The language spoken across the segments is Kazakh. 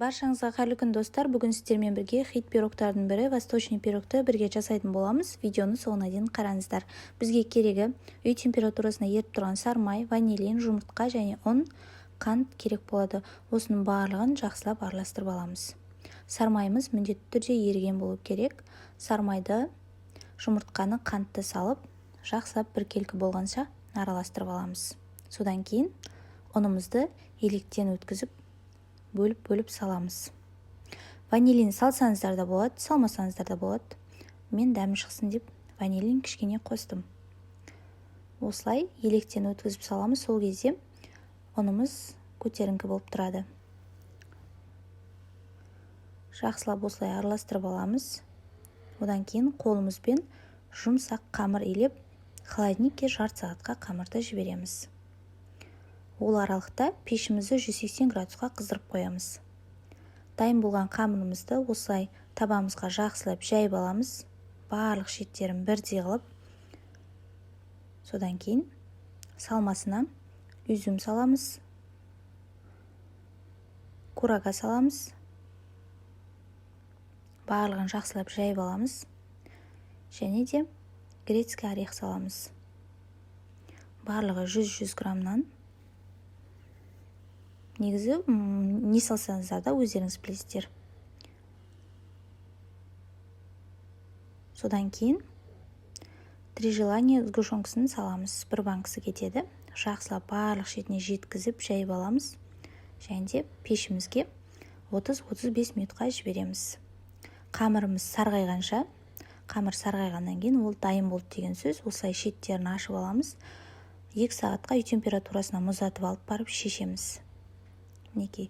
Баршаңызға қайырлы күн, достар! Бүгін сіздермен бірге хит пирогтардың бірі, восточный пирогты бірге жасайтын боламыз. Видеоны соңына дейін қараңыздар. Бізге керегі үй температурасында еріп тұрған сарымай, ванилин, жұмыртқа және ұн, қант керек болады. Осының барлығын жақсылап араластырып аламыз. Сарымайымыз міндетті түрде еріген болу керек. Сарымайды, жұмыртқаны, қантты салып, жақсылап біркелкі болғанша араластырып аламыз. Содан кейін ұнымызды електен өткізіп, бөліп-бөліп саламыз. Ванилин салсаңыздар да болады, салмасаңыздар да болады. Мен дәмі шықсын деп ванилин кішкене қостым. Осылай електен өткізіп саламыз, сол кезде ұнымыз көтеріңкі болып тұрады. Жақсылап осылай араластырып аламыз. Одан кейін қолымызбен жұмсақ қамыр илеп, холодильникке жарты сағатқа қамырды жібереміз. Ол аралықта пешімізді 180 градусқа қыздырып қоямыз. Дайын болған қамырымызды осылай табамызға жақсылап жайып аламыз, барлық шеттерін бірдей қылып. Содан кейін салмасына изюм саламыз, курага саламыз, барлығын жақсылап жайып аламыз және де грецкий орех саламыз. Барлығы 100-100 граммнан. Негізі не салсаңыздар да, өздеріңіз білесіздер. Содан кейін Три желания сгущенкасын саламыз, бір банкісі кетеді. Жақсылап барлық шетіне жеткізіп жайып аламыз және де пешімізге 30-35 минутқа жібереміз, қамырымыз сарғайғанша. Қамыр сарғайғаннан кейін ол дайын болды деген сөз. Осылай шеттерін ашып аламыз. 2 сағатқа үй температурасына мұздатып алып барып шешеміз. Мінекей,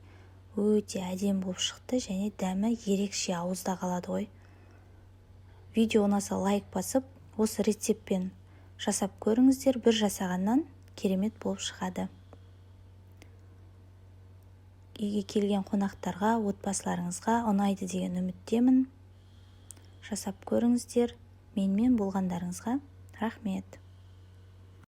өте әдемі болып шықты және дәмі ерекше ауызда қалады ғой. Видео ұнаса, лайк басып, осы рецептпен жасап көріңіздер. Бір жасағаннан керемет болып шығады. Үйге келген қонақтарға, отбасыларыңызға ұнайды деген үміттемін. Жасап көріңіздер. Менімен болғандарыңызға рахмет.